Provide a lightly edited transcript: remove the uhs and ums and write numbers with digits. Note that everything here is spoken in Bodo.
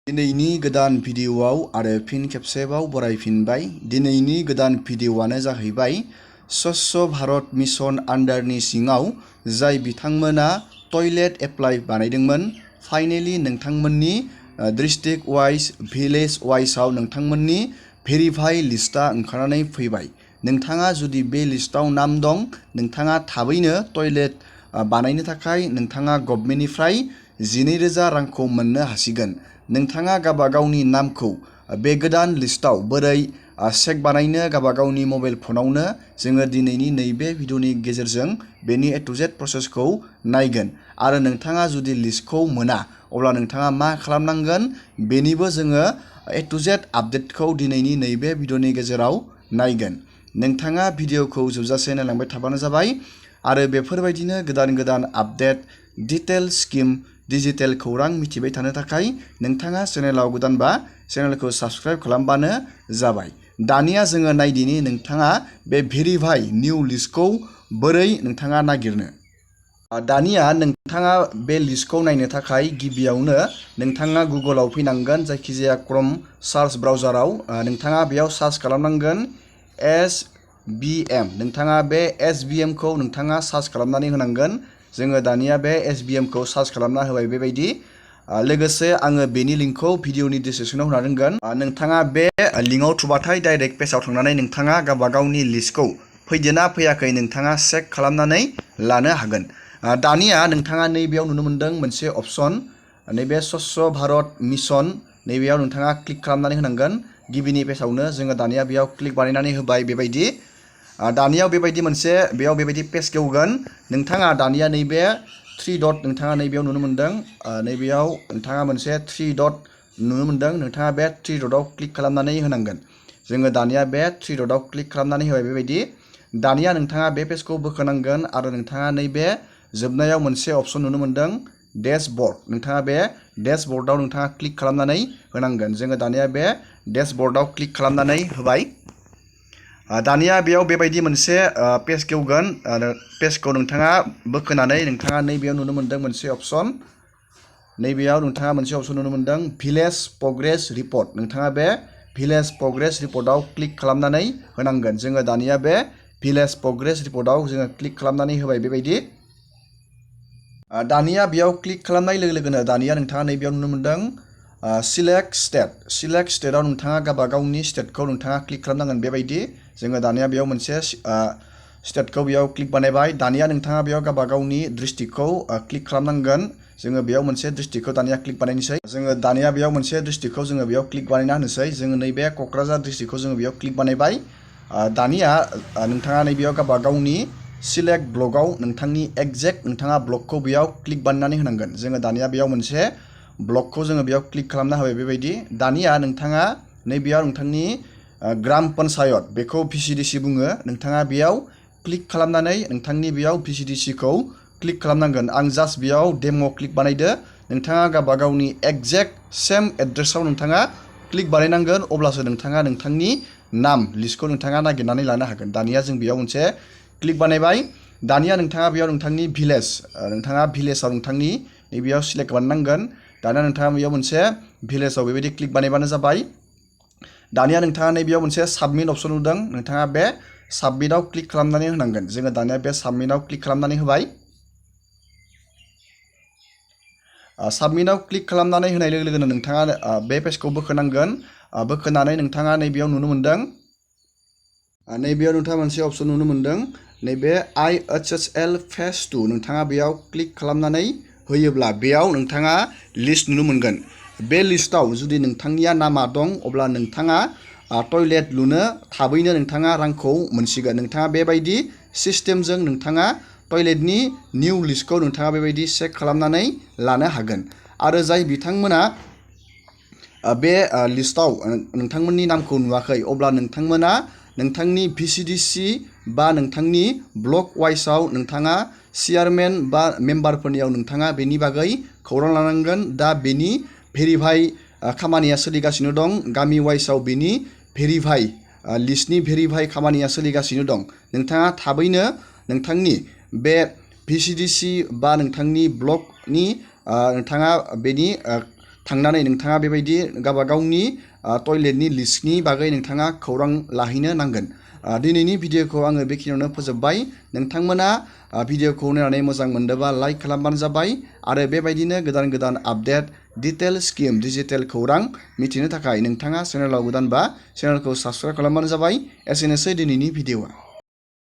दिनैनि गोदान भिडिअआव आरो फिन खेबसेबाव बरायफिनबाय। दिनैनि गोदान भिडिअआनो जाहैबाय स्वच्छ भारत मिशन आन्डारनि सिङाव जाय बिथांमोना टयलेट एप्लाइ बानायदोंमोन। फाइनेलि नोंथांमोननि डिस्ट्रिक्ट वाइज भिलेज वाइजआव नोंथांमोननि भेरिफाइ लिस्टआ ओंखारनानै फैबाय। नोंथाङा जुदि बे लिस्टआव नाम दं, नोंथाङा थाबैनो टयलेट बानायनो थाखाय नोंथाङा गभर्नमेन्टनिफ्राय 12,000 रांखौ मोननो हासिगोन। नोंथाङा गावनि नामखौ बे गोदान लिस्टआव बोरै चेक बानायनो गावनि मबाइल फनावनो जोङो दिनैनि नैबे भिडिअनि गेजेरजों बेनि A to Z प्रसेसखौ नायगोन। आरो नोंथाङा जुदि लिस्टखौ मोना अब्ला नोंथाङा मा खालामनांगोन बेनिबो जोङो A to Z आपडेटखौ दिनैनि नैबे भिडिअनि गेजेराव नायगोन। नोंथाङा भिडिअखौ जोबजासे नायलांबाय थाबानो जाबाय। आरो बेफोरबायदिनो गोदान आपडेट डिटेल स्किम डिजिटेल खौरां मिथिबाय थानो थाखाय नोंथाङा चेनेलाव गोदानबा चेनेलखौ साबस्क्राइब खालामबानो जाबाय। दानिया जोङो नायदिनि नोंथाङा बे भेरिफाइ निउ लिस्टखौ बोरै नोंथाङा नागिरनो। दानिया नोंथाङा बे लिस्टखौ नायनो थाखाय गिबियावनो नोंथाङा गुगलाव फैनांगोन। जायखिजाया क्रम सार्च ब्राउजाराव नोंथाङा बेयाव सार्च खालामनांगोन SBM। नोंथाङा बे SBM खौ नोंथाङा सार्च खालामनानै होनांगोन। जोङो दानिया बे SBM खौ सार्च खालामना होबाय बेबायदि। लोगोसे आङो बेनि लिंकखौ भिडिअनि डिसक्रिपसनाव होना दोनगोन। नोंथाङा बे लिंकआव थुबाथाय डाइरेक्ट पेजाव थांनानै नोंथाङा गावनि लिस्टखौ फैदोंना फैयाखै नोंथाङा चेक खालामनानै लानो हागोन। दानिया नोंथाङा नैबेयाव नुनो मोनदों मोनसे अपसन, नैबे स्वच्छ भारत मिशन नैबेयाव नोंथाङा क्लिक खालामनानै होनांगोन। गिबिनि पेजावनो जोङो दानिया बेयाव क्लिक बानायनानै होबाय बेबायदि। दानियाव बेबायदि मोनसे बेयाव बेबायदि पेज गेवगोन। नोंथाङा दानिया नैबे 3 डट नोंथाङा नैबेयाव नुनो मोनदों। नैबेयाव नोंथाङा मोनसे 3 डट नुनो मोनदों। नोंथाङा बे 3 डटआव क्लिक खालामनानै होनांगोन। जोङो दानिया बे 3 डटआव क्लिक खालामनानै होबाय बेबायदि। दानिया नोंथाङा बे पेजखौ बोखोनांगोन आरो नोंथाङा नैबे जोबनायाव मोनसे अपसन नुनो मोनदों डेशबर्ड। नोंथाङा बे डेशबर्डआव नोंथाङा क्लिक खालामनानै होनांगोन। जोङो दानिया बे डेशबर्डआव क्लिक खालामनानै होबाय। दानिया बेयाव बेबायदि मोनसे पेज गेवगोन। पेजखौ नोंथाङा बोखोनानै नोंथाङा नैबेयाव नुनो मोनदों मोनसे अपसन। नैबेयाव नोंथाङा मोनसे अपसन नुनो मोनदों भिलेज प्रग्रेस रिपर्ट। नोंथाङा बे भिलेज प्रग्रेस रिपर्टआव क्लिक खालामनानै होनांगोन। जोङो दानिया बे भिलेज प्रग्रेस रिपर्टआव जोङो क्लिक खालामनानै होबाय बेबायदि। दानिया बेयाव क्लिक खालामनाय लोगो लोगोनो दानिया नोंथाङा नैबेयाव नुनो मोनदों सिलेक्ट स्टेट। सिलेक्ट स्टेटआव नोंथाङा गावनि स्टेटखौ नोंथाङा क्लिक खालामनांगोन बेबायदि। जोङो दानिया बेयाव मोनसे स्टेटखौ बेयाव क्लिक बानायबाय। दानिया नोंथाङा बेयाव गावनि डिस्ट्रिक्टखौ क्लिक खालामनांगोन। जोङो बेयाव मोनसे डिस्ट्रिक्टखौ दानिया क्लिक बानायनोसै। जोङो दानिया बेयाव मोनसे डिस्ट्रिक्टखौ जोङो बेयाव क्लिक बानायना होनोसै। जोङो नैबे क'क्राझार डिस्ट्रिक्टखौ जोङो बेयाव क्लिक बानायबाय। दानिया नोंथाङा नैबेयाव गावनि सिलेक्ट ब्लकआव नोंथांनि एक्जेक्ट नोंथाङा ब्लकखौ बेयाव क्लिक बानायनानै होनांगोन। जोङो दानिया बेयाव मोनसे ब्लकखौ जोङो बेयाव क्लिक खालामना होबाय बेबायदि। दानिया नोंथाङा नैबेयाव नोंथांनि ग्राम पन्सायत बेखौ VCDC बुङो। नोंथाङा बेयाव क्लिक खालामनानै नोंथांनि बेयाव VCDCखौ क्लिक खालामनांगोन। आं जास्ट बेयाव डेम' क्लिक बानायदो। नोंथाङा गावनि एक्जेक्ट सेम एड्रेसाव नोंथाङा क्लिक बानायनांगोन। अब्लासो नोंथाङा नोंथांनि नाम लिस्टखौ नोंथाङा नागिरनानै लानो हागोन। दानिया जों बेयाव मोनसे क्लिक बानायबाय। दानिया नोंथाङा बेयाव नोंथांनि भिलेज नोंथाङा भिलेजाव नोंथांनि नैबेयाव सिलेक्ट बानायनांगोन। दानिया नोंथाङा बेयाव मोनसे भिलेजाव बेबायदि क्लिक बानायबानो जाबाय। दानिया नोंथाङा नैबेयाव मोनसे साबमिट अपसन नुदों। नोंथाङा बे साबमिटआव क्लिक खालामनानै होनांगोन। जोङो दानिया बे साबमिटआव क्लिक खालामनानै होबाय। साबमिटआव क्लिक खालामनानै होनाय लोगो लोगोनो नोंथाङा बे पेजखौ बोखोनांगोन। बोखोनानै नोंथाङा नैबेयाव नुनो मोनदों। नैबेयाव नोंथाङा मोनसे अपसन नुनो मोनदों नैबे IHSL फेज 2। नोंथाङा बेयाव क्लिक खालामनानै होयोब्ला बेयाव नोंथाङा लिस्ट नुनो मोनगोन। बे लिस्टआव जुदि नोंथांनिया नामा दं अब्ला नोंथाङा टयलेट लुनो थाबैनो नोंथाङा रांखौ मोनसिगोन। नोंथाङा बेबायदि सिस्टेमजों नोंथाङा टयलेटनि निउ लिस्टखौ नोंथाङा बेबायदि चेक खालामनानै लानो हागोन। आरो जाय बिथांमोना बे लिस्टआव नोंथांमोननि नामखौ नुवाखै अब्ला नोंथांमोना नोंथांनि VCDC बा नोंथांनि ब्लक वाइजआव नोंथाङा चेयारमेन बा मेम्बारफोरनियाव नोंथाङा बेनि बागै खौरां लानांगोन। दा बेनि भेरिफाइ खामानिया सोलिगासिनो दं। गामि वाइजआव बेनि भेरिफाइ लिस्टनि भेरिफाइ खामानिया सोलिगासिनो दं। नोंथाङा थाबैनो नोंथांनि बे VCDC बा नोंथांनि ब्लकनि नोंथाङा बेनि थांनानै नोंथाङा बेबायदि गावबा गावनि टयलेटनि लिस्टनि बागै नोंथाङा खौरां लाहैनो नांगोन। दिनैनि भिडिअखौ आङो बेखिनियावनो फोजोबबाय। नोंथांमोना भिडिअखौ नायनानै मोजां मोनदोंबा लाइक खालामबानो जाबाय आरो बेबायदिनो गोदान गोदान आपडेट डिटेल स्किम डिजिटेल खौरां मिथिनो थाखाय नोंथाङा चेनेलाव गोदानबा चेनेलखौ साबस्क्राइब खालामबानो जाबाय। एसेनोसै दिनैनि भिडिअआ।